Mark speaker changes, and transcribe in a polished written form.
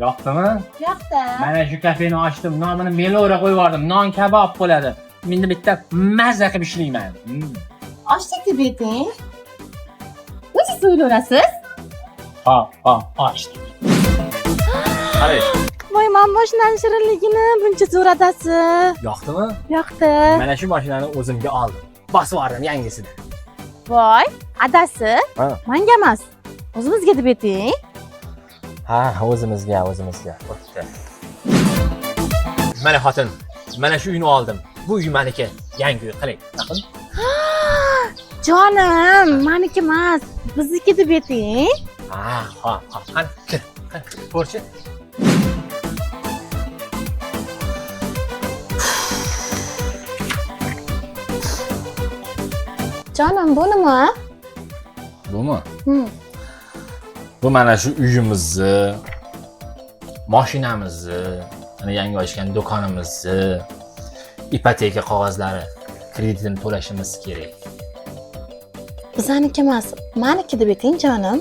Speaker 1: Yoqdimi?
Speaker 2: Yoqdi.
Speaker 1: Mana shu kafeni ochdim. Nomini Melora qo'yib yubordim. Non kabob bo'ladi. Menda bitta mazza qilib ishlayman.
Speaker 2: Ochdik deb ayting. O'zingiz o'ylayverasiz.
Speaker 1: Ha, ha, ochdik. Qarang,
Speaker 2: Voy, mana mashinani shirinligini buncha zo'r adasi.
Speaker 1: yoqdimi?
Speaker 2: Yoqdi.
Speaker 1: Mana shu mashinani o'zimga oldim. Bosib yubordim yangisini.
Speaker 2: Voy, adasi.
Speaker 1: Ha.
Speaker 2: Manga emas. O'zimizga deb ayting.
Speaker 1: Ha, o'zimizga, o'zimizga. O'tdi. Mana xotin, mana shu uyni oldim. Bu uy meniki. Yangi uy qiling. Taqim.
Speaker 2: Jonim, maniki emas. Bizniki deb ayting.
Speaker 1: Ha, ha, ha. Qani, kir. Qani, ko'rchi.
Speaker 2: Jonim, bu nima?
Speaker 1: Bumi?
Speaker 2: Hmm.
Speaker 1: Bu mana shu uyimizni, mashinamizni, mana yangi ochgan do'konimizni, ipoteka qog'ozlari, kreditini to'lashimiz kerak.
Speaker 2: Bizaniki emas, maniki deb ayting, jonim.